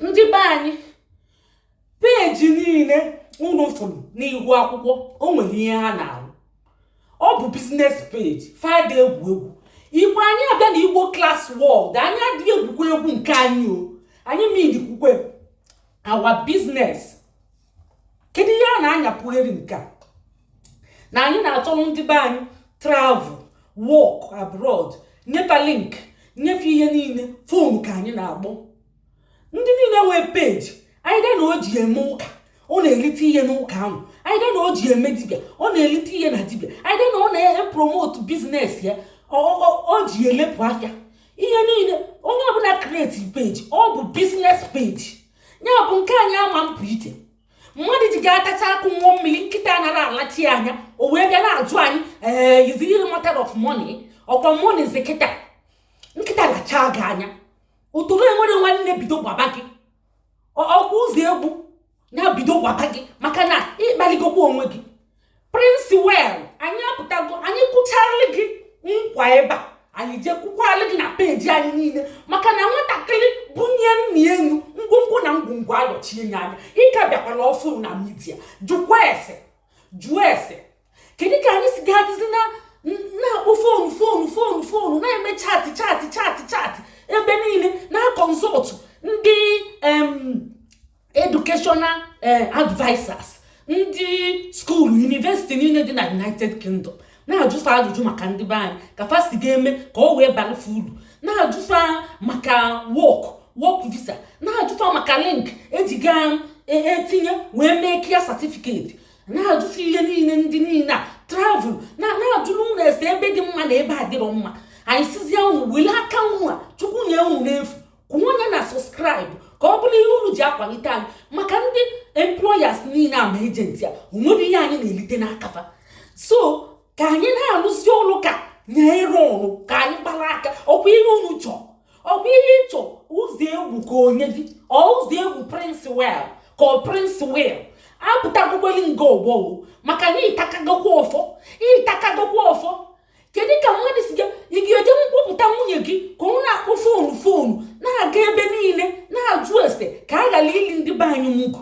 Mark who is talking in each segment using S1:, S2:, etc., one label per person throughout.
S1: Ndị be anyị, peji niile unu fụrụ n'ihu akwụkwọ, o nwere ihe ha na-arụ. Ọ bụ business page. Fada egwu egwu Igbo anyị abịa na Igbo Class World, anyị adịghị egwukwa egwu nke anyị o. Anyị midikwukwe our business. Kedu ihe a na-anyapụgheri nke a na anyị na-achọrọ ndị be anyị travel, work abroad, nyefe link, nyefe ihe niile? Phone ka anyị na-agbọ. Ndị niile nwee peji anyị na o ji eme ụka, ọ na-elite ihe n'ụka ahụ. Anyị na o ji eme dibịa, ọ na-elite ihe na dibịa. Anyị na ọ na-epromote business ya, o ji elepụ afịa ihe niile. Onye ọbụla create page, ọ bụ business page ya. Bụ nke anyị ama mpụ iche. Mmadụ ji ga-atacha akụ nwụọ mmiri, nkịta anaghị alachi ya anya, o wee bịa na-ajụ anyị, ee, is it matter of money? Ọkwa money zi kịta. Nkịta lachaa gị anya, ụtụrụ enwere nwanne bido gbaba gị ọkwa ụzọ egwu ya bido gwaba gị, maka na ịkpaligokwa onwe gị. Prince Well, anyị apụtago, anyị kwụcharị gị nkwa ebe a, anyị jee kwukwalị gị na peji anyị niile, maka na nwatakịrị bunye nna enu ngwongwo na ngwongwo ayọchie ya anya. Ịka bịakwala ọfụ na media, jụkwa ese, jụọ ese, kedu ka anyị si ga-adịzi na na-akpọ phone, phone, phone, phone, na-eme chat, chat, chat, chat ebe niile, na-aconsult ndị educational advisors, ndị school, university niile dị na United Kingdom, na-ajụfa ajụjụ maka ndị be anyị, ka fa si ga-eme ka ọ wee balụfe uru, na-ajụfa maka work visa, na-ajụfa maka link eji gaa etinye wee mee kia certificate, na-ajụfa ihe niile ndị niile a travel, na-ajụrụ unu ese ebe dị mma na ebe adịrọ mma. Anyị sizie unu were aka unu a Chukwu nye unu n'efu, kwụnye onye na subscribe, ka ọ bụrụ ihe unu ji akwalite anyị. Maka ndị employers niile ama agent a, onwere ihe anyị na-elite n'aka fa. So ka anyị na-arụzi ọrụ, ka nyere ọrụ, ka anyị gbara aka. Ọkwa ihe unu chọọ, ọkwa ihe ịchọ ụzọ egwu ka onye dị ọ ụzọ egwu. Prince Well, ka ọ Prince Well apụtagokweli nga ọgbọ o, maka na ịtakagokwa ọfọ, ịtakagokwa ọfọ. Kedu ka mmadụ si ga ị ga-eje mkpọpụta nwunye gị ka ọ na-akpọ phone, phone na-aga ebe niile, na-ajụ ese ka a ghara ili ndị be anyị mugu?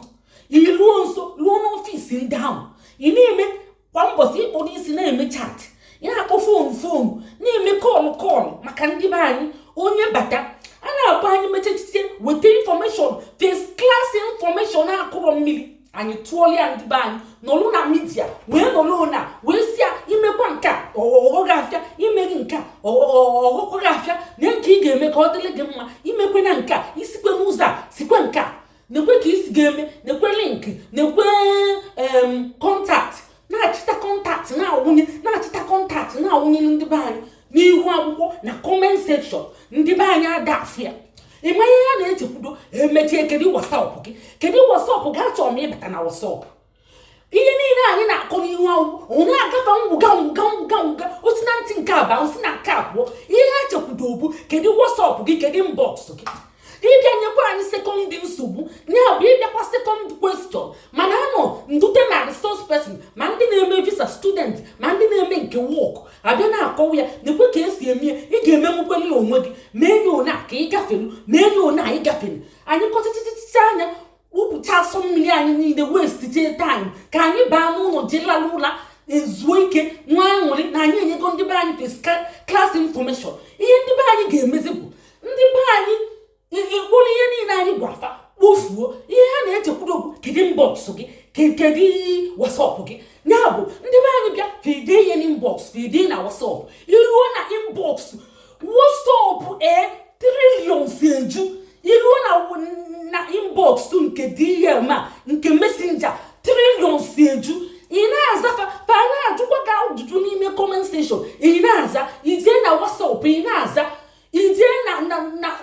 S1: Iluo nso, luo n'office ndị ahụ, ị na-eme kwa mbọsị ịkpọ n'isi, na-eme chat, ị na-akpọ phone, phone, na-eme call, call maka ndị be anyị. Onye bata, a na-abụ anyị mechechiche weta information, first class information akụrọ mmiri, anyị tụọla ya. Ndị be anyị nọlụ na media wee nọlụ na wee si ya imekwa nke a, ọghọ gị afịa, imeghị nke a, ọghọkwa gị afịa, na nke ị ga-eme ka ọ dịrị gị mma, imekwe na nke a, isikwe n'ụzọ a, sikwe nke a, nekwe ka isi ga-eme, nekwe link, nekwe contact, na-achịta contact, na-awụnye, na-achịta contact, na-awụnye ndị be anyị n'ihu akwụkwọ na comment section. Ndị be anyị ada afụ ya. Ịma ihe a na-echekwudo emechie? Kedu WhatsApp gị? Kedu WhatsApp gị? Achọrọ m ịbata na WhatsApp. Ihe niile anyị na-akọ n'ihu akwụkwọ, ọ na-agafe ngwụga, ngwụga, ngwụga, ngwụga, osi na ntị nke abụọ, osi na nke abụọ. Ihe ha chekwudo bụ kedu WhatsApp gị, kedu inbox gị, ịbịa nyekwa anyị second nsogbu. Ya bụ ịbịakwa second question. Mana anọ ndute ma resource person, ma ndị na-eme visa student, ma ndị na-eme nke work, abịa na-akọwa ya, nekwe ka esi eme ya, ị ga-emenwukweli onwe gị, ma enyi one a ka ị gafelu, ma enyi one a ị gafelu. Anyị kọchachichicha anya, wụpụcha asọ mmiri anyị niile, waste jee time, ka anyị baa n'ụlọ, jee lala ụla, ezuo ike, nwa aṅụrị na anyị enyego ndị be anyị first class information. Ihe ndị be anyị ga-emezi bụ ndị be anyị ịkpụrụ ihe niile anyị gwafa kpofuo. Ihe ha na-echekwudo bụ kedu inbox gị, kedu WhatsApp gị. Ya bụ ndị be anyị bịa fide ihe n'inbox, fide na WhatsApp. Iruo na inbox WhatsApp, e trillions eju. Iruo na inbox nke DM a, nke Messenger, trillions eju. Ị na-aza fa, fa na-ajụkwa gị ajụjụ n'ime comment section, ị na-aza. Ijee na WhatsApp, ị na-aza. Ijee na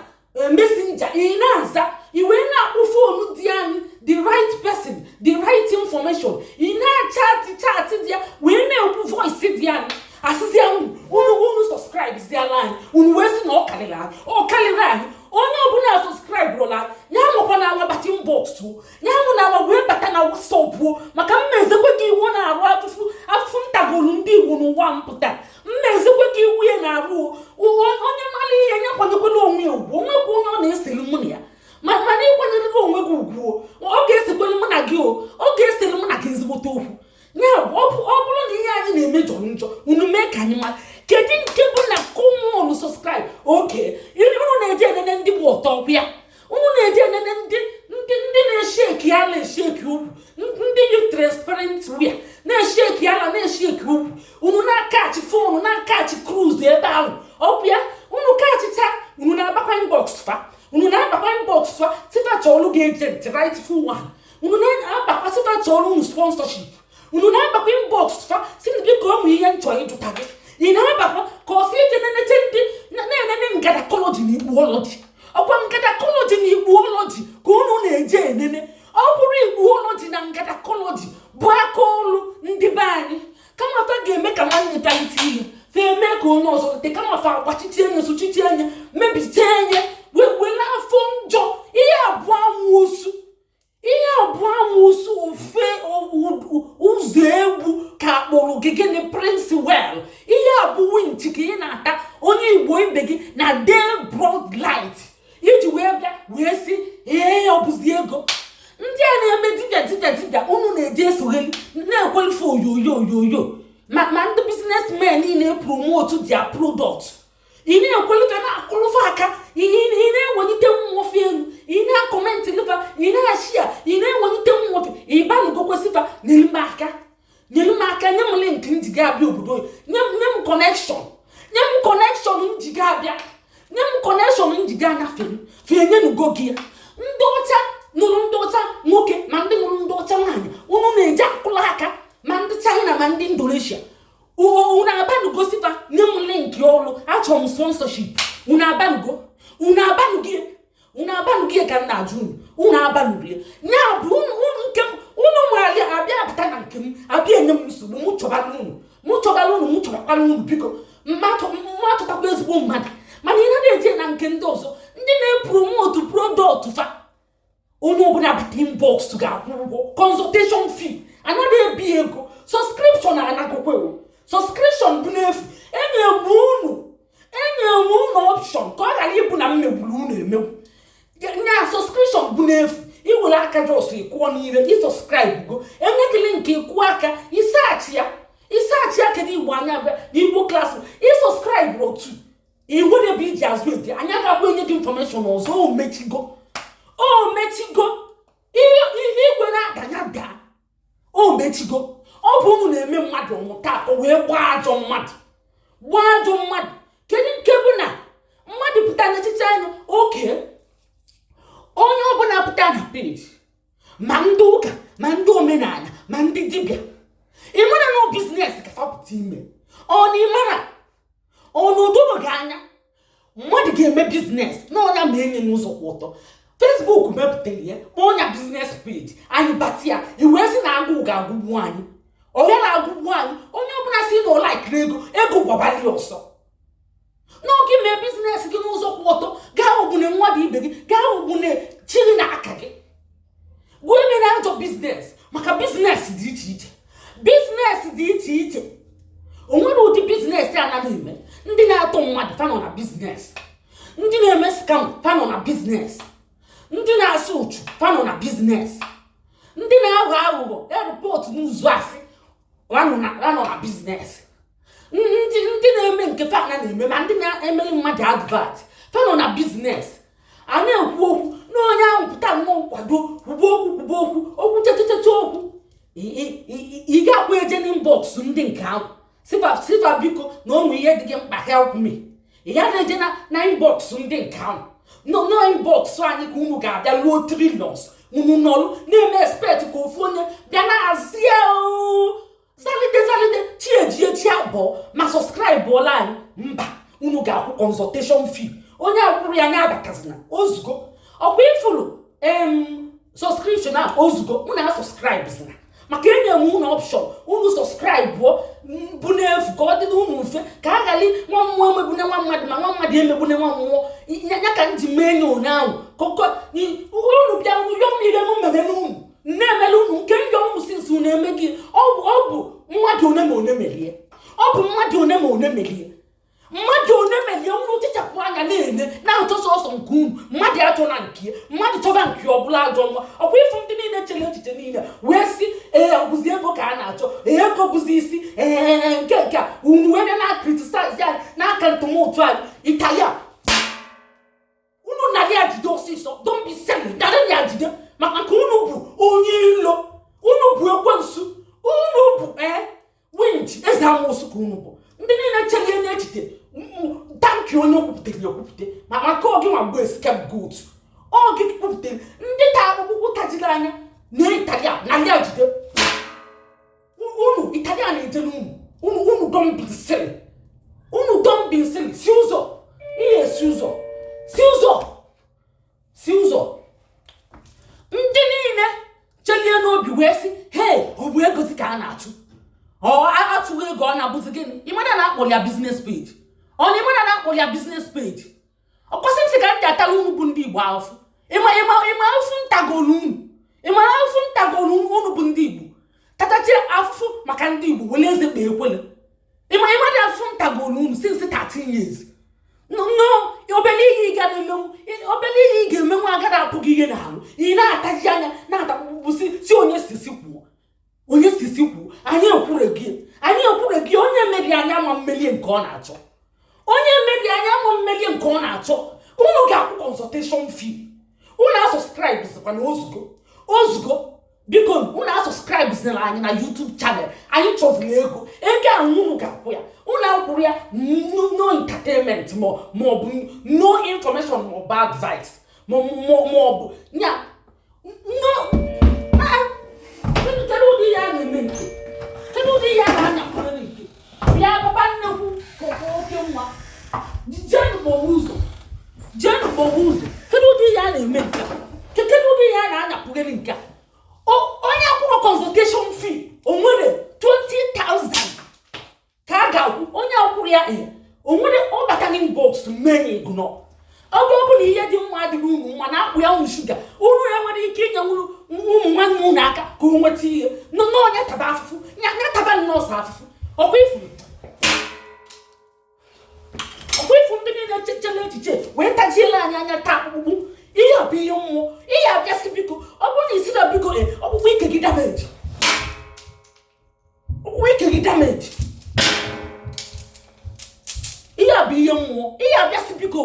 S1: Messenger, ị na-aza. Ị wee na-akpụ phone dị anyị, the right person, the right information. Ị na-achat, chat dị ya, wee na-ekwu voice dị anyị. Asịzi unu, unu subscribe ziala anyị, unu wee sị na ọ karịrị anyị, ọ karịrị anyị. Onye ọbụla subscribe rụla anyị, ya nwekwa na anwa bata inbox, ya nwụ na anwa wee bata na WhatsApp, maka mmezekwe gị iwu na-arụ afụfụ, afụfụ ntagolu ndị Igbo n'ụwa mpụta. Mmezekwe gị iwu ya na-arụ. Onye mara ihe ya kwanyekwala onwe ya ugwu, onwekwa onye ọ na-eselu mụ na ya, mana ịkwanyere Eziokwu ya bụ, ọ bụrụ na ihe anyị na-eme jọrọ njọ, unu mee ka anyị mara. Kedu nke bụ na come on, subscribe? Oke unu na-eji enene ndị gba ọtọ ọbịa, unu na-eji enene ndị na-eshake ala, eshake ukwu, ndị yi transparent wear na-eshake ala, na-eshake ukwu. Unu na-akachi phone, na-akachi cruise ebe ahụ ọbịa. Unu kachicha, unu na-agbakwa inbox fa, unu na-agbakwa inbox fa, sịfa chọọlụ gị agent, rightful one. Unu na-agbakwa, sịfa chọọlụ unu sponsorship. Unu na-agbakwa inbox fa, si na biko, ụmụ ihe nchọ ịjụta gị. Ị na-abakwa ka ọ sị ije neneche ndị na-enene ngadakọlọji na igbuology. Ọkwa ngadakọlọji na igbuology ka unu na-eje enene. Ọ bụrụ igbuology na ngadakọlọji bụ aka ọlụ ndị be anyị, kama fa ga-eme ka nwanne bịalite ihe, fa eme ka onye ọzọ lite. Kama fa agbachichi anya, sochichi anya, mebiche anya, were afọ njọ. Ihe abụọ amụosu, ihe abụọ amụosu, ofe ụzọ egwu ka akpụrụ gị gịnị? Prince well, ihe abụ winch ka ị na-ata onye Igbo ibe gị na day broad light, iji wee bịa wee sị ee, ọ bụzi ego. Ndị a na-eme dibịa dibịa dibịa, unu na-eji esogheli na-ekwelife onyonyo onyonyo, ma ndị businessmen niile promote their product, ị na-ekwelife, na-akụrụfe aka, ị na-ewelite mmụọfe elu, ị na-acomment lifa, ị na-ashare, ị na-ewelite mmụọfe. Ịbanụgokwesịfa, nyere m aka, nyere m aka, nye m link m ji ga-abịa obodo, nye m connection, nye m connection m ji ga-abịa, nye m connection m ji ga-agafe m fenyenugo gị ya. Ndị ọcha nụrụ ndị ọcha nwoke, ma ndị nụrụ ndị ọcha nwaanyị, unu na-eji akụla aka, ma ndị China, ma ndị Indonesia, unu abanugosifa, nye m link ọrụ, achọrọ m sponsorship. Unu abanugo? Unu abanugo? Unu abanugo ka m na-ajụ unu? Unu abanuru ya? Ya bụ unu nke m, unu nwere abịa apụta na nke m, abịa enye m nsogbu. Mụ chọbara unu, mụ chọbara unu, mụ chọbakwara unu. Biko, mma achọtakwa ezigbo mmadụ, mana ị na-eje na nke ndị ọzọ, ndị na-epromote product fa. Onye ọbụla bata inbox ga-akwụ ụgwọ consultation fee. Anaghị ebi ego subscription, anagokwe o. Subscription bụ n'efu. Enye m unu option ka ọ ghara ịbụ na m megburu unu emegbu. Nya subscription bụ n'efu. Iwere aka just ịkwụọ n'ire, ịsubscribe go, enye gị link, ịkwụọ aka, ịsearch ya, ịsearch ya kedu Igbo anya bịa n'Igbo Class. Ịsubscribe otu ị nwere ebe iji azụ ede anya gakwa enye gị information ọzọ. O mechigo, o mechigo. Igwe na-adanya daa, o mechigo. Ọ bụ unu na-eme mmadụ ọmụta akọ wee gbaa ajọ mmadụ, gbaa ajọ mmadụ. Kedu nke bụ na mmadụ pụta n'echiche anya oke? Onye ọbụla pụta na peji, ma ndị ụka, ma ndị omenala, ma ndị dibịa, ị mara na business ka fa pụta ime. Ọ na ị mara, ọ na odoro gị anya, mmadụ ga-eme business na ọnya ma enye n'ụzọ kwụ ọtọ. Facebook mepụtara ya, kpọọ ọnya business page. Anyị bata ya, i wee sị na agụụ ga-agụgbu anyị, ọya na-agụgbu anyị. Onye ọbụla si na ọlikiri ego, ego gbabali ọsọ n'oge. Mee business gị n'ụzọ kwụ ọtọ, gaa ogbune mmadụ ibe gị, gaa ogbune chiri na aka gị, gụọ eme na ajọ business. Maka business dị iche iche, business dị iche iche. O nwere ụdị business anaghị eme. Ndị na-atọ mmadụ fa nọ na business, ndị na-eme scam fa nọ na business, ndị na-asụ ụchụ fa nọ na business, ndị na-aghọ aghụghọ ereport n'ụzọ asị ha nọ na business, ndị na-eme nke fa na na-eme, ma ndị na-emere mmadụ advert fa nọ na business. A na-ekwu okwu na onye ahụ pụta nnọọ kwado, kwuba okwu, kwuba okwu, okwu chechecheche okwu. Ị ga-akwa eje n'inbox ndị nke ahụ, sifa sifa biko, na onwe ihe dị gị mkpa, help me. Ị ya na-eje na inbox ndị nke ahụ nọ inbox anyị ka unu ga-abịa luo trillions. Unu nọrụ na-eme expect ka ofu onye bịa na-azị ya zalide zalide chi ejie chi abụọ ma subscribe ụọla anyị. Mba, unu ga-akwụ consultation fee. Onye akwụrụ ya anya abatazina ozugbo. Ọkwa ifuru em subscription a ozugbo unu a subscribe zina, maka enye m unu option, unu subscribe bụ n'efu ka ọ dị unu mfe, ka a ghara nwa mmụọ emegbune nwa mmadụ, ma nwa mmadụ emegbune nwa mmụọ ya ka m ji mee nye ụnyaahụ. Koko unu bịa yọọ m ihe m mere n'unu na-emele unu nke njọ unu sinsi unu eme gị. Ọ bụ mmadụ one ma one merie, ọ bụ mmadụ one ma one merie, mmadụ one merie. Unu tichapụ anya na-ene na-achọ sọsọ nke unu, mmadụ achọ na nke mmadụ. Mmadụ chọba nke ọbụla ajọ nwa. Ọkwa ịfụ ndị niile chere echiche niile wee sị, ee, ọ bụzi ego ka a na-achọ, ee, ego bụzi isi, ee, nke a unu wee bịa na criticize anyị n'aka ntụmụtụ anyị. Italia, unu narị ya jide ọsịsọ. Don't be silly. Narị ya jide, maka nke unu bụ onye ilo, unu bụ ekwensu, unu bụ ee winch, eze amụsụ ka unu bụ. Ndị niile chere n'echiche, thank you. Onye kwupụtere ya ekwupụte, ma maka oge nwa bụ scapegoat oge kwupụtere ndị ta akpụkpọ tajiri anya na Italia, narị ya jide unu. Italia na-ejelu unu. Unu don't be silly. Unu don't be silly. Si ụzọ, ihe si ụzọ, si ụzọ, si ụzọ. Ndị niile chelie n'obi wee sị, "Hey, ọ bụ egozi ka a na-achụ?" Ọ achụghị ego, ọ na-abụzi gịnị? Ịmara na akpọrọ ya business page? Ọ na ịmara na akpọrọ ya business page? Ọ kwesị ntị ka ndị atara unu bụ ndị Igbo afụ. Ịma afụ ntagolu unu, ịmara afụ ntagolu unu bụ ndị Igbo tatachie afụfụ maka ndị Igbo were eze kpee ekwele. Ịma dị afụfụ ntagolu unu since 13 years. No, obere ihe ị gara emenwu, obere ihe ị ga-emenwu agaghị apụ gị ihe n'alụ. Ị na-ataji anya, na-atakpụkpụ, si onye sisi kwuo, onye sisi kwuo. Anyị ekwure gị, anyị ekwure gị. Onye meri anya ama mmelie nke ọ na-achọ. Onye meri anya ama mmelie nke ọ na-achọ. Unu ga-akwụ consultation fee. Unu asubscribe zikwa na ozugbo ozugbo. Biko, unu asubscribe ziri anyị na YouTube channel anyị. Chọziri ego, ego ahụ unu ga-akwụ ya. Unu akwụrụ ya, no entertainment, ma ọ bụ no information, ma ọ bụ advice, ma ọ bụ ya no. Kedu ụdị ya na-eme nke? Kedu ụdị ya na-anyakwere nke? Bịa, papa nnekwu kọkọ oke nwa, jenu gbowe ụzọ, jenu gbowe ụzọ. Kedu ụdị ya na-eme nke a? Kedu ụdị ya na-anyapụghịrị nke a? Onye akwụrụ consultation fee, o nwere 20,000 ka a ga-akwụ onye akwụrụ ya. Ee, o nwere ọ bata n'inbox menye ignore. Ọ bụ na ihe dị mma adịghị unu mma na-akpụ ya unu shuga, unu enwere ike inye ụmụ nwanne unu aka ka o nweta ihe n'ọnya taba afụfụ nya taba nọọsụ afụfụ. Ọkwa ifu ndị niile chechere echiche wee tajiela anyị anya taa akpụkpụ. Ihe a bụ ihe mmụọ. Ihe abịasị, biko, ọ bụrụ na isi na biko, ọkpụkpụ ike gị damage, ọkpụkpụ ike gị damage. Ihe a bụ ihe mmụọ. Ihe abịasị, biko,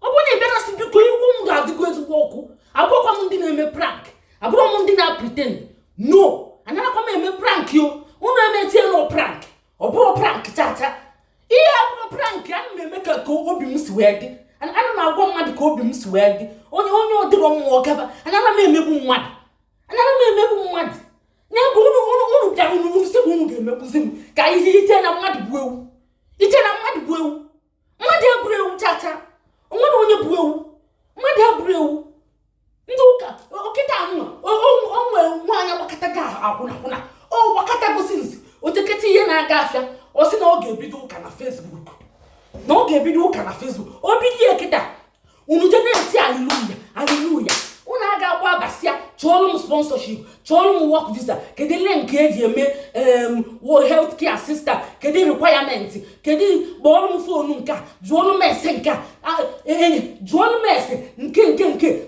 S1: ọ bụrụ na ị bịarasị biko, iwu m ga-adịgo ezigbo ọkụ. Abụrụkwa m ndị na-eme prank, abụrụ m ndị na-pretend. No, anaghịkwa m eme prank yo. Unu emechie nọ prank, ọ bụrụ prank chacha. Ihe a bụrụ prank, ana m eme ka obi m si wee dị. Ana m agwa mmadụ ka obi m si wee dị. Onye ọdịrọ mmụọ gaba. Anara m emegbu mmadụ, anara m emegbu mmadụ. Ya bụ unu bịara, unu sị m unu ga-emegbuzi m ka ihe iche na mmadụ bụ ewu, iche na mmadụ bụ ewu. Mmadụ eburu ewu chacha. O nwere onye bụ ewu? Mmadụ eburu ewu. Ndị ụka okịta anụnwa, o nwere nwaanyị gbakọta ga akwụna akwụna, ọ gbakọta gosi nsi otekete ihe na-aga afịa. Ọ sị na ọ ga-ebido ụka na Facebook, na ọ ga-ebido ụka na Facebook. O bido ya kịta, unu je na-eti aliluya, aliluya. Unu aga agba abasịa, chọọrọ m sponsorship, chọọrọ m work visa. Kedu link eji eme health care assistant? Kedu requirement? Kedu? Kpọọrọ m phone nke a, jụọrọ m ese nke a, jụọrọ m ese nke,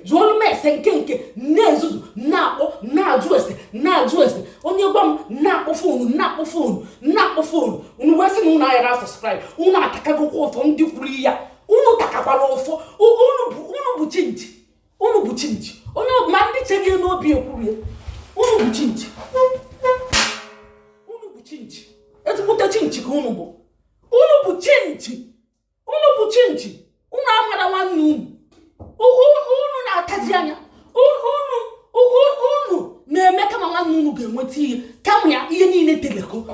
S1: jụọrọ m ese nke na-ezuzu, na-akpọ, na-ajụ ese, na-ajụ ese. Onye gwa m, na-akpọ phone, na-akpọ phone, na-akpọ phone. Unu wee sị na unu aghara subscribe. Unu atakagokwa ụfọ. Ndị kwuru ya, unu takakwara ụfọ. Unu bụ chinchi, unu bụ chinchi. Onye ma ndị chere n'obi ekwuru ya, unu bụ chinchi, unu bụ chinchi, ezigbote chinchi ka unu bụ. Unu bụ chinchi, unu bụ chinchi. Unu amara nwanne unu. Unu na-ataji anya. Unu na-eme kama nwanne unu ga-enweta ihe, kama ya ihe niile teleko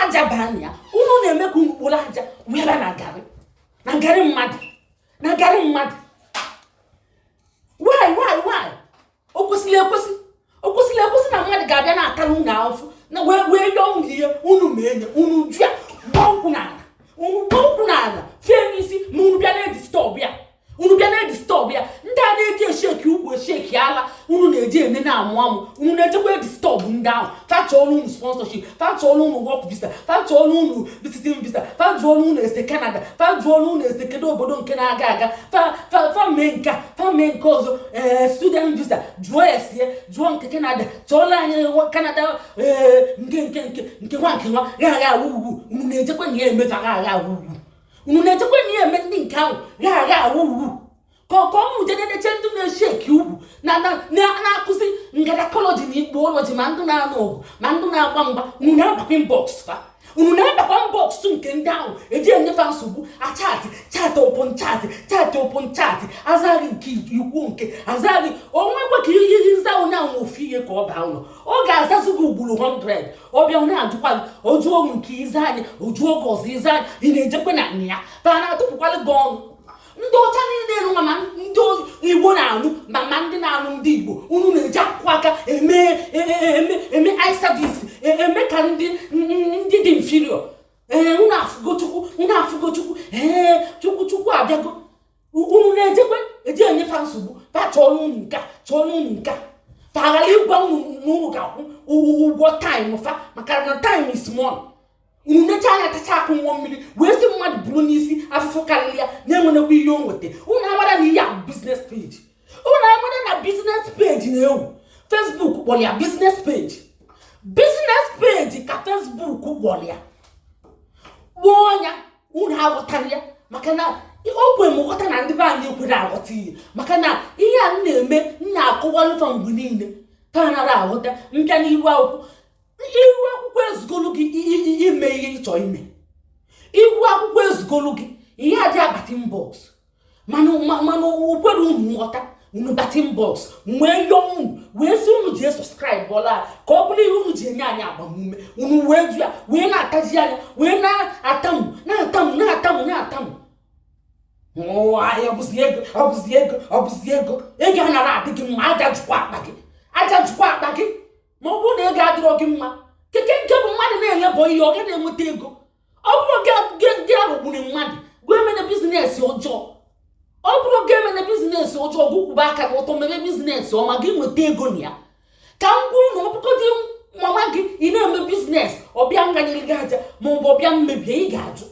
S1: aja baa na ya. Unu na-eme ka unu kpụrụ aja were na garị, na garị mmadụ, na garị mmadụ. Why, why, why? O kwesịrị ekwesị? O kwesịrị ekwesị na mmadụ ga-abịa na-atara unu ahụfụ na wee yọọ unu ihe, unu ma enye unu ju ya, gbaa ụkwụ n'ala, unu gbaa ụkwụ n'ala, fee n'isi, ma unu bịa na-edisturb ya, unu bịa na-edisturb ya. Ndị a na-eji eshake ukwu, eshake. ala unu na-eji ene na-amụ amụ. Unu na-ejekwa edisturb ndị ahụ. Fa chọọrọ unu sponsorship, fa chọọrọ unu work visa, fa chọọrọ unu visiting visa, fa jụọrọ unu ese Canada, fa jụọrọ unu ese kedu obodo nke na-aga aga, fa mee nke a, fa mee nke ọzọ. Ee, student visa, jụọ esie, jụọ nke Canada, chọọrọ anyị Canada. Ee, nke nwa nke nwa gha agha awuwu. Unu na-ejekwa na ya emefa gha agha awuwu. Unu na-ejekwa na ya eme ndị nke ahụ gha agha awuwu, ka ọnụ jededeche ndị na-eshi eki ugwu na-akụzi ngarakọlọji na ikpuoloji, ma ndị na-anụ ọgụ, ma ndị na-agba mgba. Unu na-abakwa inbox fa, unu na-abakwa inbox nke ndị ahụ eji enyefa nsogbu, achat, chat upon chat, chat upon chat. Azaghị nke ikwu, nke azaghị onwekwa ka ihe nza onye ahụ ofu ihe ka ọ baa ụlọ, ọ ga-azazu gị ugboro 100. Ọbịa ọ na-ajụkwa gị, ojuo nke ize anyị, ojuo oge ọzọ ize anyị. Ị na-ejekwe na ya ka a na-atụpụkwalụ gị ọnụ. Ndị ọcha niile nwa, ma ndị Igbo na-anụ, ma ndị na-anụ ndị Igbo, unu na-eji akwụkwọ aka eme eme eme eye service, eme ka ndị dị inferior. Ee, unu afụgo Chukwu, unu afụgo Chukwu. Ee, Chukwu, Chukwu abịago. Unu na-ejekwe eji enyefa nsogbu. Fa chọọrọ unu nka, chọọrọ unu nka, fa ghara ịgwa unu na unu ga-akwụ ụgwọ time fa, maka na time is money. Unu necha anya, tacha akụ, nwụọ mmiri, wee sị mmadụ bụrụ n'isi afụfụ karịrị ya na-enwenekwa ihe o nweta. Unu amara na ihe a bụ business page. Unu amara na business page na-ewu. Facebook kpọrọ ya business page. Business page ka Facebook kpọrọ ya, kpọọ ya. Unu aghọtara ya, maka na o kwe m ghọta na ndị be anyị ekwere aghọta ihe, maka na ihe a m na-eme, m na-akọwalụfa mgbe niile, ka nara aghọta. Mbịa n'iru akwụkwọ, iru akwụkwọ ezugolu gị ime ihe ịchọ ime. Iru akwụkwọ ezugolu gị ihe adị abata inbox, mana okwere unu nghọta. Unu bata inbox, wee yọọ unu, wee sị unu ji subscribe bọla, ka ọ bụrụ ihe unu ji enye anyị agbamume. Unu wee ju ya, wee na-ataji anya, wee na-atamu, na-atamu, na-atamu, na-atamu. Ahịa ọbụzi ego, ọbụzi ego, ọbụzi ego. Ego anara adị gị mma. Aja jukwa akpa gị, aja jukwa akpa gị. Ma ọ bụrụ na ego adịrọ gị mma, keke nke bụ mmadụ na-elebọ ihe, ọ gaghị enweta ego. Ọ bụrụ gị aghọgburu mmadụ, gụọ emene business ọjọọ. Ọ bụrụ gị emene business ọjọọ, gị kwụba aka gị ọtọ, mebe business ọma, gị nweta ego na ya. Ka m gwuru na ọ bụgodị mama gị, ị na-eme business, ọbịa nganyere gị aja, ma ọ bụ ọbịa mmebie, ị ga-ajụ,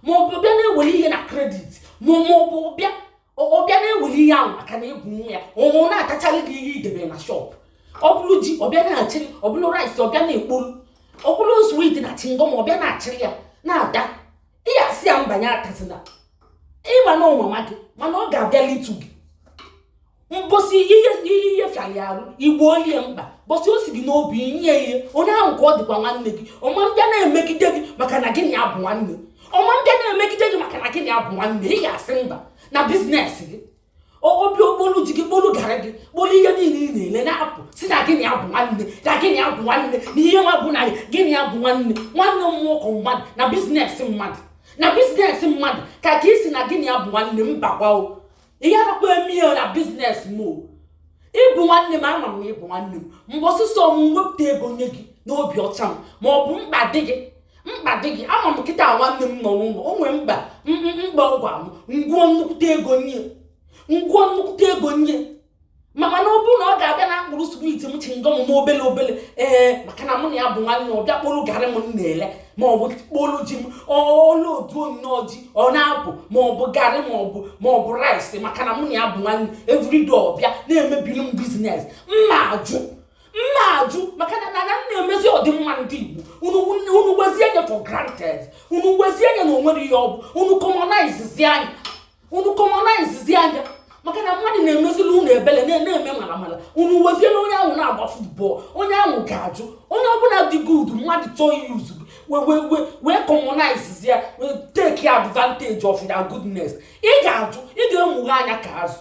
S1: ma ọ bụ ọbịa na-ewere ihe na credit, ma ọ bụ ọbịa na-ewere ihe ahụ maka na egwu nwa ya ọnwụ na-atacharị gị ihe idebe na shop. Ọ bụrụ ji, ọbịa na-achịrị. Ọ bụrụ rice, ọbịa na-ekpolu. Ọ bụrụ sweet na chewing gum, ọbịa na-achịrị ya na-ata. Ị asị ya mbanye, atazina. Ịma na ọmama gị, mana ọ ga-abịa litu gị mbosi ihe ihe fịara ya arụ, igbo olie mkpa bọsi o si gị n'obi nye ihe onye ahụ ka ọ dịkwa nwanne gị. Ọma mbịa na-emegide gị maka na gịnị ya bụ nwanne. Ọma mbịa na-emegide gị maka na gịnị ya bụ nwanne. Ị ga-asị mba na business gị. Obi okpolu ji gị, kpolu garị gị, kpolu ihe niile ị na-ele na-apụ, si na gịnị ya bụ nwanne, na gịnị ya bụ nwanne, na ihe nwa bụ na gịnị ya bụ nwanne, nwanne mmụọ ka mmadụ na business mmadụ, na business mmadụ ka isi na gịnị ya bụ nwanne. Mbakwa o, ihe anakwa eme ihe na business m o. Ịbụ nwanne m, ama m na ịbụ nwanne m. Mbọsị sọ m wepụta ego nye gị n'obi ọcha m, ma ọ bụ mkpa dị gị, mkpa dị gị. Ama m kịta nwanne m nọ n'ụlọ, o nwee mkpa, mkpa ọ gwa m, ngwuo nnukwute ego nye, ngwuo nnukwute ego nye. Mana ọ bụrụ na ọ ga-abịa na mkpụrụ sweet m, chewing gum m, obele obele, ee, maka na mụ na ya bụ nwanne, ọ bịa kpolu garị m na-ele, ma ọ bụ kpolu ji m, olu oduo nnọọ ji ọ na-apụ, ma ọ bụ garị, ma ọ bụ rice, maka na mụ na ya bụ nwanne, everyday ọ bịa na-emebiri m business, mma ajụ, mma ajụ, maka na m na-emezi ọdịmma ndị Igbo. Unu wezie nye for granted, unu wezie nye na onwere ihe ọ bụ. Unu commonize anya, unu commonize anya, maka na mmadụ na-emezili unu ebele, na-eme mara mara. Unu weziela onye ahụ na-agba football. Onye ahụ ga-ajụ. Onye ọbụla dị good, mmadụ chọọ use wee commonize ya, wee take advantage of their goodness, ị ga-ajụ. Ị ga-emughe anya ka azụ,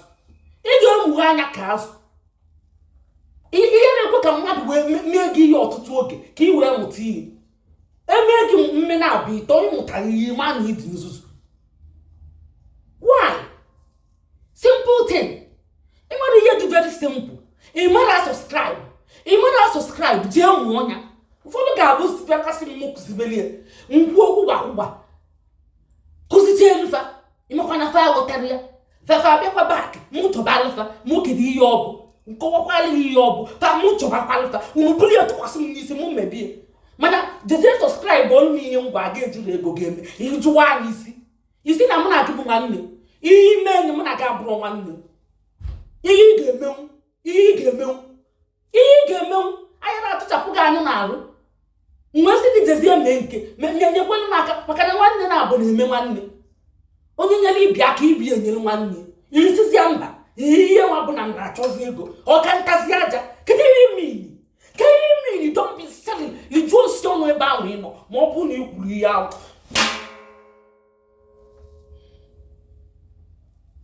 S1: ị ga-emughe anya ka azụ. Ihe na-ekwe ka mmadụ wee mee gị ihe ọtụtụ oge ka ị wee mụta ihe. Emee gị mme na-abụ ịtọ, ịmụtara ihe, ma na ịdị nzuzu. Why? Simple thing. Ị mara ihe dị very simple. Ị mara subscribe, ị mara subscribe, jee mụọ ya. Ụfọdụ ga-abụ bịakasị m kụzibelie ngwu okwu gbakwụgba, kụzitie elufa. Ịmakwa na fa aghọtara ya, fafa abịakwa back mụ tọbalụfa mụ. Kedu ihe ọ bụ? Nkọwakwala gị ihe ọ bụ fa, mụ chọbakwalụ fa. Unu buli ya tụkwasị m n'isi, mụ mebie. Mana jezie subscribe ọnụ m. Ihe ngwa ga ejiri ego ga-eme ihe jụwa anyị isi isi na mụ na gị bụ nwanne. Ihe ime enyi mụ na gị abụrụ nwanne. Ihe ị ga-emenwu, ihe ị ga-emenwu, ihe ị ga-emenwu, anya na-atụchapụ gị anyụ n'arụ. Mgbe sị gị jezie mee nke nyekwelu m aka, maka na nwanne na-abụ na-eme nwanne. Onye nyere ibi aka, ibi enyere nwanne. Isizia mba, ihe nwa bụ na m na-achọzi ego ọka ntazi aja. Kedu ihe imini? Kedu ihe imini? Don't be silly. Lijuo osi ọnụ ebe ahụ ị nọ, ma ọ bụrụ na ị kwuru ihe ahụ.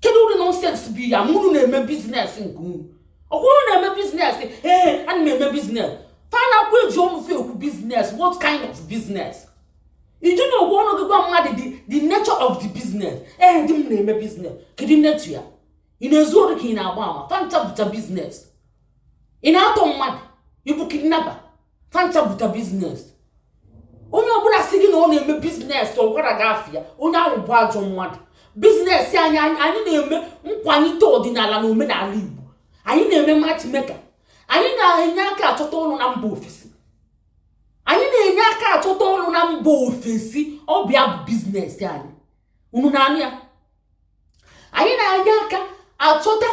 S1: Kedu ụdị nonsense bụ ya? Unu na-eme business nke unu, ọkwa unu na-eme business. Ee, ana m eme business. Fa na-akwa eji ọnụ fe ekwu business. What kind of business? Iji na ogwe ọnụ gị gwa mmadụ the nature of the business. Ee, di m na-eme business. Kedu nature ya? Ị na-ezu ori ka ị na-agba ama? Fancha bụcha business. Ị na-atọ mmadụ, ịbụ kidnapper? Fancha bụcha business. Onye ọbụla sị gị na ọ na-eme business, ọ gwara gị afọ ya, onye ahụ bụ ajọ mmadụ. Business anyị, anyị na-eme nkwalite ọdịnala na omenala Igbo. Anyị na-eme matchmaker. Anyị na-enye aka achọta ọrụ na mba ofesi. Anyị na-enye aka achọta ọrụ na mba ofesi. Ọbịa bụ business anyị. Unu na-anụ ya? Anyị na-enye aka achọta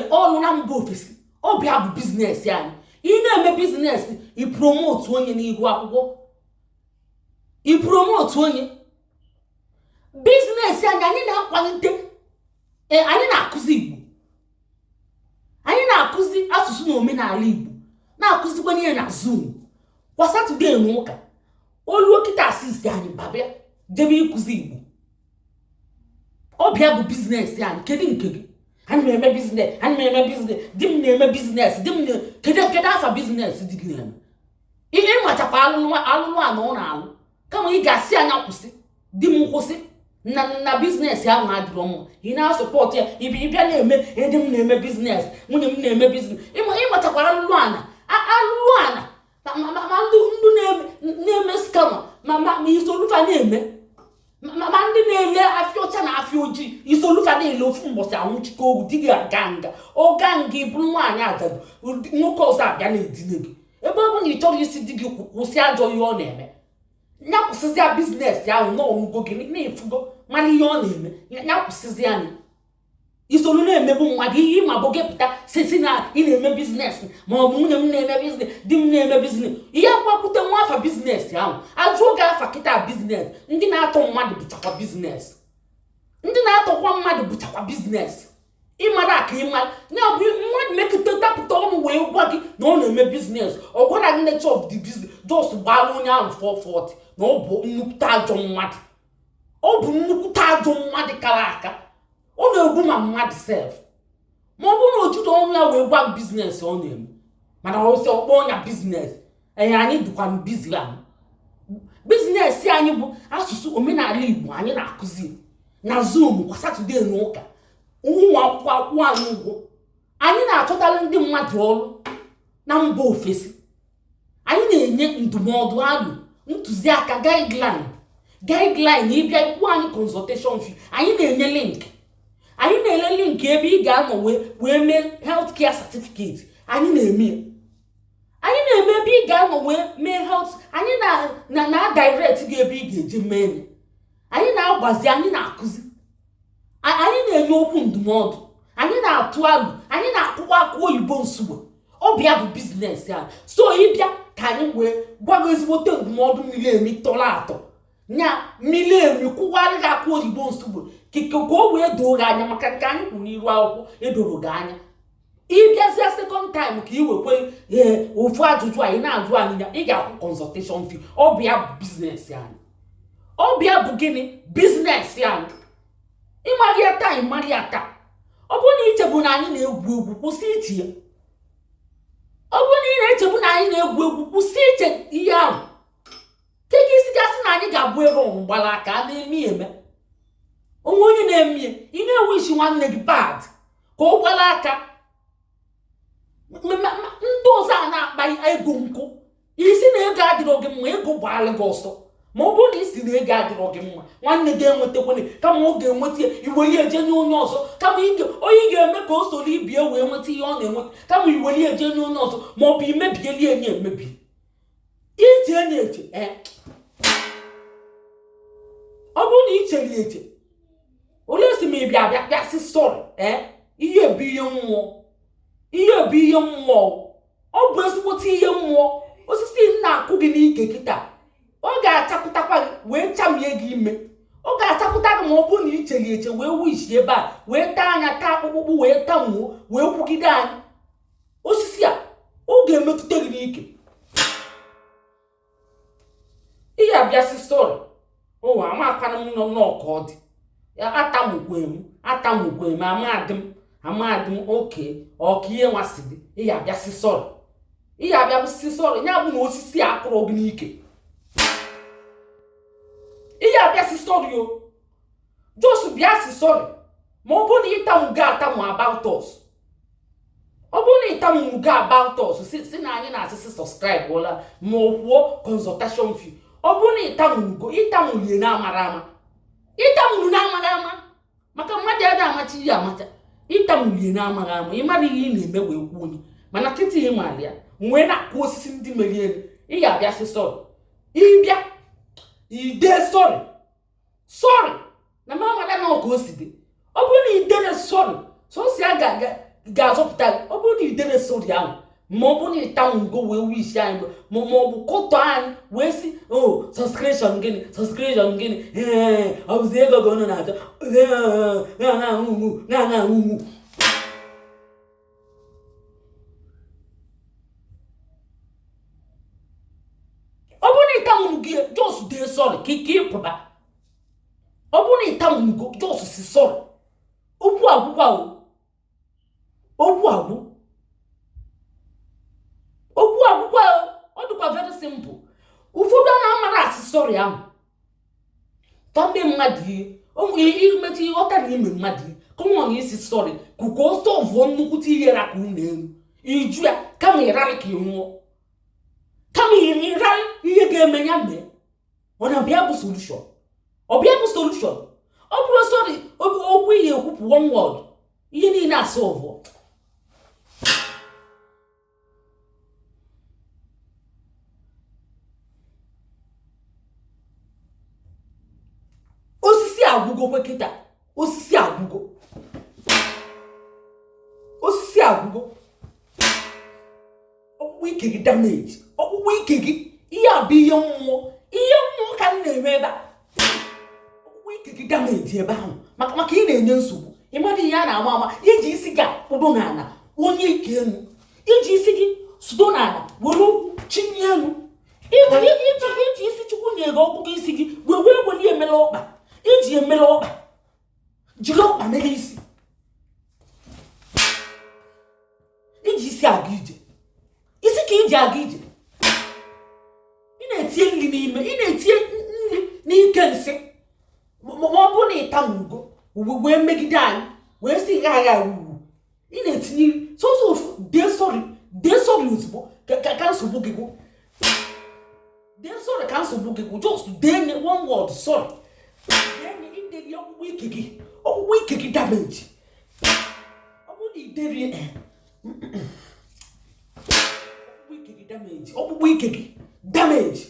S1: ọrụ na mba ofesi. Ọbịa bụ business anyị. Ị na-eme business, ị promote onye n'ihu akwụkwọ, ị promote onye. Business anyị, anyị na-akwalite, anyị na-akụzi Igbo. Anyị na-akụzi asụsụ na omenala Igbo, na-akụzikwa ihe na Zoom kwa Saturday na ụka. Oluo kịta asisi anyị babịa jebe ịkụzi Igbo. Ọbịa bụ business anyị. Kedu nke gị? Ana m eme business, ana m eme business, di m na-eme business, di m na. Kedu afa business di gị na-eme? Ihe ịmachakwa alụlụ alụlụ a na ọ na-alụ, kama ị ga-asị anya kwụsị, di m kwụsị na business ahụ adịrọ mma. Ị na-asupport ya. Ịbịa na-eme, di m na-eme business, nwunye m na-eme business. Ịmachakwa alụlụ ana, alụlụ ana. Ma ndị na-eme scammer, ma isolufa na-eme, ma ndị na-ele afịa ọcha na afịa ojii, isolufa na-ele. Ofu mbọsị anwụchikọ ogwu di gị, aga nga ọga nga, ịbụrụ nwaanyị ajadu, nwoke ọzọ abịa na-edine gị. Ebe ọ bụ na ị chọrọ isi di gị kwụsị ajọ ihe ọ na-eme, ya kwụsịzịa business ahụ na ọnwụgo gị na-efugo. Mana ihe ọ na-eme, ya kwụsịzi anya. Isolu na-emegbu mmadụ ihe ịma bụ gị pụta si na ị na-eme business, ma ọ bụ nwunye m na-eme business, di m na-eme business. Ihe akwakwute nwa afa business ahụ, ajụọ gị afa kịta business. Ndị na-atọ mmadụ bụchakwa business, ndị na-atọkwa mmadụ bụchakwa business. Ịmara ka ịmara ya bụ mmadụ mekịta dapụta ọnụ wee gwa gị na ọ na-eme business, ọ gwara gị nature of the business. Just gbara onye ahụ 440 na ọ bụ nnukwute ajọ mmadụ. Ọ bụ nnukwute ajọ mmadụ kara aka. Ọ na-egbu ma mmadụ sef, ma ọ bụrụ na o jide ọnụ ya wee gwa gị business ọ na-eme. Mana ọsị ọkpọ ọnya business. Ee, anyị dịkwa busy ahụ. Business anyị bụ asụsụ omenala Igbo. Anyị na-akụzi na Zoom kwa Saturday na ụka. Ụmụ akwụkwọ akwụ anyị ụgwọ. Anyị na-achọtara ndị mmadụ ọrụ na mba ofesi. Anyị na-enye ndụmọdụ, alụ ntụziaka, guideline. Guideline, ịbịa ikwu anyị consultation fee. Anyị na-enye link, anyị na-ele link ebe ị ga-anọ wee mee health care certificate. Anyị na-eme ya. Anyị na-eme ebe ị ga-anọ wee mee health. Anyị na direct gị ebe ị ga-eje mee ya. Anyị na-agbazi, anyị na-akụzi, anyị na-enye okwu ndụmọdụ, anyị na-atụ alụ, anyị na-akwụkwọ akụ oyibo nsugbe. Ọbịa bụ business anyị. So ịbịa ka anyị wee gwa gị ezigbote ndụmọdụ miri emi, tọrọ atọ, nya mmiri emi, kwụgharị gị akụ oyibo nsugbe ka o wee doo gị anya, maka nke anyị kwuru n'iru akwụkwọ edoro gị anya. Ịbịazịa second time ka ị wekwe ee ofu ajụjụ anyị na-ajụ anyị ya, ị ga-akwụ consultation fee. Ọbịa bụ business anyị. Ọbịa bụ gịnị? Business anyị. Ịmarị ya taa, ịmarị ya taa. Ọ bụrụ na ichebu na anyị na-egwu egwu, kwụsị iche ya. Ọ bụrụ na ị na-echegbu na anyị na-egwu egwu, kwụsị iche ihe ahụ. Ke isi gasị na anyị ga-abụ ebe ọnwụ gbara aka a na-eme eme onwe onye na-eme ya. Ị na-enwe isi nwanne gị bad ka ọ gbara aka. Ndị ọzọ a na-akpa ego nkụ, isi na ego adịrọ gị mma, ego gbaala gị ọsọ. Ma ọ bụrụ na ị sị na ego adịrọ gị mma, nwanne gị enwetakwana, kama ọ ga-enweta ya, iweli eje nye onye ọzọ. Kama onye ị ga-eme ka o soro ibie wee nweta ihe ọ na-enweta, kama iweli eje nye onye ọzọ, ma ọ bụ imebieli enye emebi ije enye eche. Ọ bụrụ na ị chere eche, olee si ma ị bịa bịa bịa sị sorry. Ihe bụ ihe mmụọ, ihe bụ ihe mmụọ, ọ bụ ezigbote ihe mmụọ. Osisi na-akụ gị n'ike kịta, ọ ga-achapụtakwa gị wee chamie gị ime. Ọ ga-achapụta gị ma ọ bụrụ na ị chere eche wee wishi ebe a, wee taa anya, taa akpụkpụ, wee tamuo, wee kwugide anyị. Osisi a, ọ ga-emetụta gị n'ike. Ị ga-abịa sị sorry. O amakwana m nọ nnọọ ka ọ dị. Atamukwe m, atamukwe m, amadị m, amadị m. Oke ọka ihe nwasị gị, ị ga-abịa sị sorry. Ị ga-abịa sị sorry. Ya bụ na osisi a akụrụ gị n'ike, ị ga-abịa sị sorry. O just bịa sị sorry. Ma ọ bụrụ na ịtamugo atamu about us, ọ bụrụ na ịtamugo about us, si na anyị na-asị sị subscribe ụla, ma ọ kwuo consultation fee. Ọ bụrụ na ịtamugo, ịtamulie na amara ama, ịtamuru na amara ama, maka mmadụ ada amacha ihe amacha. Ịtamulie na amara ama, ị mara ihe ị na-eme wee kwuo onye. Mana kịta ị maara ya, wee na-akụ osisi ndị merie elu, ị ga-abịa sị sorry. Ịbịa ide sorry, sorry na m amara na ọka o si dị. Ọ bụrụ na idere sorry, sọsọ ya ga-azọpụta gị. Ọ bụrụ na idere sorry ahụ, ma ọ bụrụ na ịtanwugo wee wishi anyị, ma ọ bụ kọtọ anyị wee sị o subscription gịnị, subscription gịnị, ee, ọ bụzi ego ka unu na-achọ na-aṅụ. Ọ bụrụ na ịtanwuru gị, just dee sorry ka ike ịpụba. Ọ bụrụ na ịtanwugo, just si sorry. Okwu agwụkwa o, okwu agwụ, okwu agwụkwa o. Ọ dịkwa very simple. Ụfọdụ a na-amara asị sorry ahụ tọmbe mmadụ ihe imechi ịghọta na ime mmadụ ihe kọmọn isi sorry ka o solve nnukwute ihe ra ka unu elu iju ya. Kama ịrarị ka ị nwụọ, kama ịrarị ihe ga-eme ya mee, ọ na-abịa bụ solution, ọ bịa bụ solution. Ọ bụrụ sorry, okwu ihe ekwupụ one word, ihe niile asolve. Osisi agwụgo kwe kịta, osisi agwụgo, osisi agwụgo. Ọkpụkpụ ike gị damage, ọkpụkpụ ike gị. Ihe a bụ ihe mmụọ, ihe mmụọ ka m na-eme ebe a. Ọkpụkpụ ike gị damage ebe ahụ, maka ị na-enye nsogbu. Ị mara ihe a na-ama ama. Iji isi gị akpụdo n'ala onye ike elu, iji isi gị sudo n'ala were ụkwụ chinye elu, iji isi Chukwu nye gị ọgụgụ isi gị wee wee weli emela ọkpa, iji emela ọkpa, jiri ọkpa mere isi, iji isi aga ije, isi ka iji aga ije. Ị na-etinye nri n'ime, ị na-etinye nri n'ike nsị. Ma ọ bụrụ na ịtamugo wee megide anyị wee sị gha agha ugwu, ị na-etinye sọsọ ofu. Dee sorry, dee sorry ozugbo ka nsogbu gị gwụ. Dee sorry ka nsogbu gị gwụ. Just dee nye one word, sorry. Dee nye ideri ọkpụkpụ ike gị, ọkpụkpụ ike gị damage. Ọ bụrụ na ideri ọkpụkpụ ike gị damage, ọkpụkpụ ike gị damage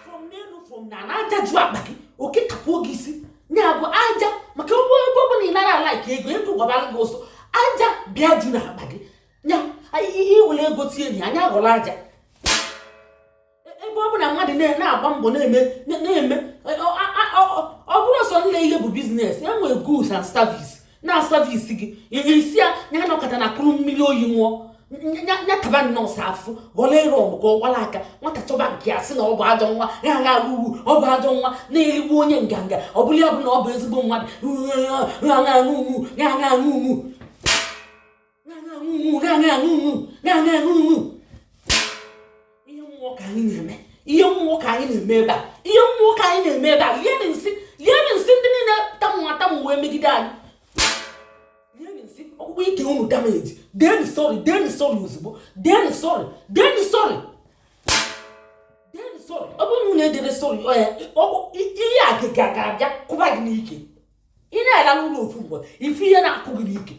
S1: from n'elu, from na na aja ju akpa gị, oke kapuo gị isi. Ya bụ aja, maka ọ bụ ebe ọ bụla ị nara ala ka ego ego gwabara gị ọsọ, aja bịa ju n'akpa gị. Ya iwere ego tinye na anya aghọrọ aja. Ebe ọ bụ na mmadụ na-agba mbọ na-eme, ọ bụrụ sọ nle ihe bụ business, enwere goods and service na service gị isi ya ya nọkọta na kụrụ mmiri oyi ṅụọ ya taba nọọsụ afụ ghọrọ ere ọmụ ka ọ gbara aka. Nwata chọba nke ya sị na ọ bụ ajọ nwa ya agha ugwu, ọ bụ ajọ nwa na-erigbu onye nganga. Ọ bụrụ ya bụ na ọ bụ ezigbo mmadụ ya agha ugwu, ya agha ugwu, ya agha ugwu, ya agha ugwu. Ihe mmụọ ka anyị na-eme, ihe mmụọ ka anyị na-eme ebe a, ihe mmụọ ka anyị na-eme ebe a. Lienụ nsị, lienụ nsị ndị niile tamụ atamụ wee megide anyị. Lienụ nsị ọkpụkpụ ike unu damage. Deenụ sorry, deenụ sorry ozugbo, deenụ sorry, deenụ sorry, deenụ. Sorry. Ọ bụrụ na unu edere sorry, ihe agịga ga-abịa kụba gị n'ike. Ị na-ala n'ụlọ ofu mgbe, ife ihe na-akụ gị n'ike.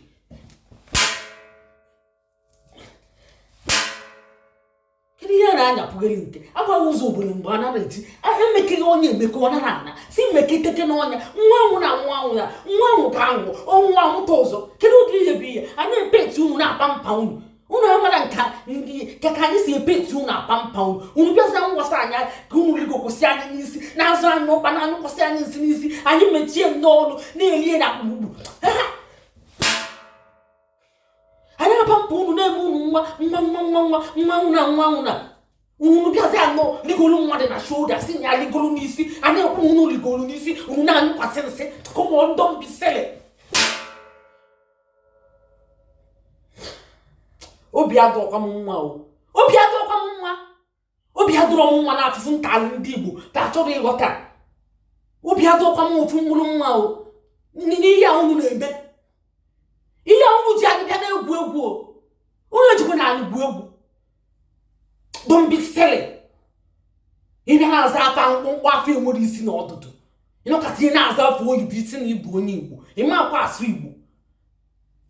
S1: Kedu ihe a na-anyapụghịrị nke agwaghị ụzọ obodo mgbe a nara eti emekeghị onye emeke ọ nara ana si meketeke n'ọnya nwa anwụ na nwa anwụ ya nwa anwụ ka anwụ ọnwụ anwụta ọzọ. Kedu ụdị ihe bụ ihe a na-epeti unu na-apa mpa unu? Unu amara nka ka ka anyị si epeti unu apa mpa unu. Unu bịaza nwasa anya ka unu ligokwụsị anyị n'isi na-azụ anyị ụkpa na anyụkwasị anyị nsị n'isi anyị mechie nnọọ ọnụ na-elie na akpụkpụ. Anyị apa mpa unu na-eme unu nwa nwa nwa nwa nwa nwa anwụ na nwa anwụ na unu bịazi anọ ligolu mmadụ na shoulder si ya ligolu n'isi. Anyị ekwu na unu ligolu n'isi, unu na-anyụkwasị nsị. Come on, don't be silly. Obi adọkwa m mma o, obi adọkwa m mma, obi adọrọ m mma na afụfụ ntalụ ndị Igbo ka achọrọ ịghọta. Obi adọkwa m ofu mkpụrụ mma o n'ihe a unu na-eme, ihe a unu ji anyị bịa na-egwu egwu o, unu ejikwa na anyị gwu egwu. Don't be silly. Ị bịa na-aza afa mkpụmkpụ afọ enwere isi na ọdụdụ, ịnọkọta ihe na-aza afọ oyibo isi na ịbụ onye Igbo, ịma akwa asụ Igbo.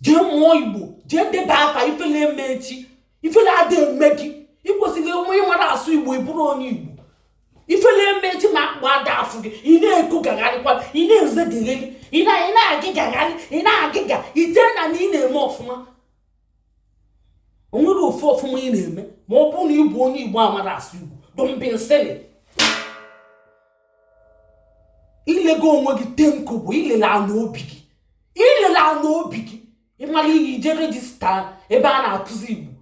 S1: Jee mụọ Igbo, jee deba afa, ifele eme echi, ifele ada eme gị. Ị kwesịrị onwe ịmara asụ Igbo, ị bụrụ onye Igbo. Ifele eme echi ma akpụ ada afụ gị, ị na-eko gagharịkwa, ị na-eze gegheli, ị na-agịgagharị, ị na-agịga ite na na ị na-eme ọfụma. O nwere ofu ọfụma ị na-eme ma ọ bụrụ na ị bụ onye Igbo amara asụ Igbo. Don't be silly. Ilego onwe gị tenko bụ ilele anụ obi gị, ilele anụ obi gị. Ịmara ihe ije register ebe a na-akụzi Igbo,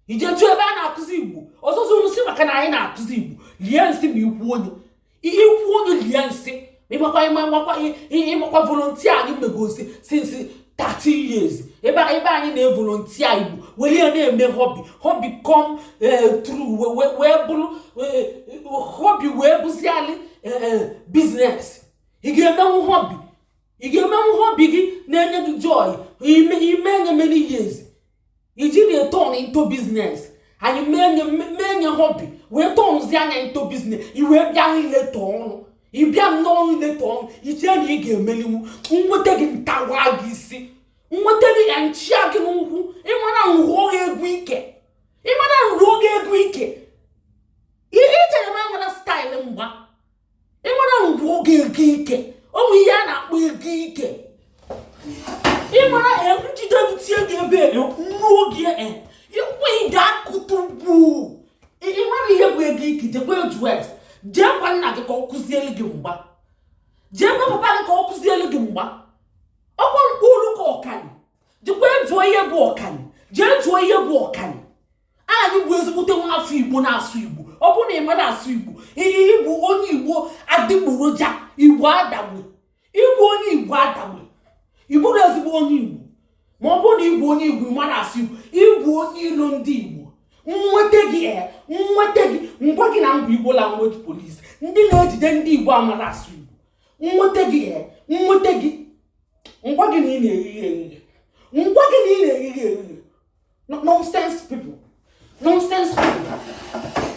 S1: ije jụọ ebe a na-akụzi Igbo. Ọzọzọ unu si maka na anyị na-akụzi Igbo lie nsị ma ikwu onye ikwu onye lie nsị. Ịmakwa ịmakwa ịmakwa volunteer anyị megosi since 30 years ebe ebe anyị na-evolunteer Igbo were ya na-eme hobby, hobby come true wee bụrụ hobby wee bụzialị business. Ị ga-emenwu hobby, ị ga-emenwu hobby gị na-enye gị joy ime ime nye many years iji na-eturn into business. Anyị mee nye hobby wee turnzie anya into business. I wee bịa nleta ọnụ, ị bịa nnọọ nleta ọnụ, iche na ị ga-emelinwu. Nweta gị ntawa gị isi, nweta gị ya nchịa gị n'ụkwụ. Ịmara nruo gị egwu ike, ịmara nruo gị egwu ike. Ihe ichere m enwere style mgba, ịmara nruo gị ego ike. O nwe ihe a na-akpọ ego ike. Ịmara njide gị tie gị ebe nruo gị ikwe ị ga-akụtụgbu. Ịmara ihe bụ ego ike. Jekwa jụọ, jee gwa nna gị ka ọ kụzielu gị mgba, jee gwa papa gị ka ọ kụzielu gị mgba. Ọkwa mkpụrụ ka ọkani, jekwa jụọ ihe bụ ọkani, jee jụọ ihe bụ ọkani. Anyị bụ ezigbote nwa afọ Igbo na-asụ Igbo. Ọ bụrụ na ị mara asụ Igbo, ịbụ onye Igbo adịgboroja, Igbo adagbe, ịbụ onye Igbo adagbe, ị bụrụ ezigbo onye Igbo. Ma ọ bụrụ na ịbụ onye Igbo ị mara asụ Igbo, ịbụ onye ilo ndị Igbo. Nweta gị nweta gị ngwa gị na mbụ Igbo language police, ndị na-ejide ndị Igbo amara asụ Igbo. Nweta gị nweta gị ngwa gị na ị na-erighi erighi, ngwa gị na ị na-erighi erighi. Nonsense people, nonsense people.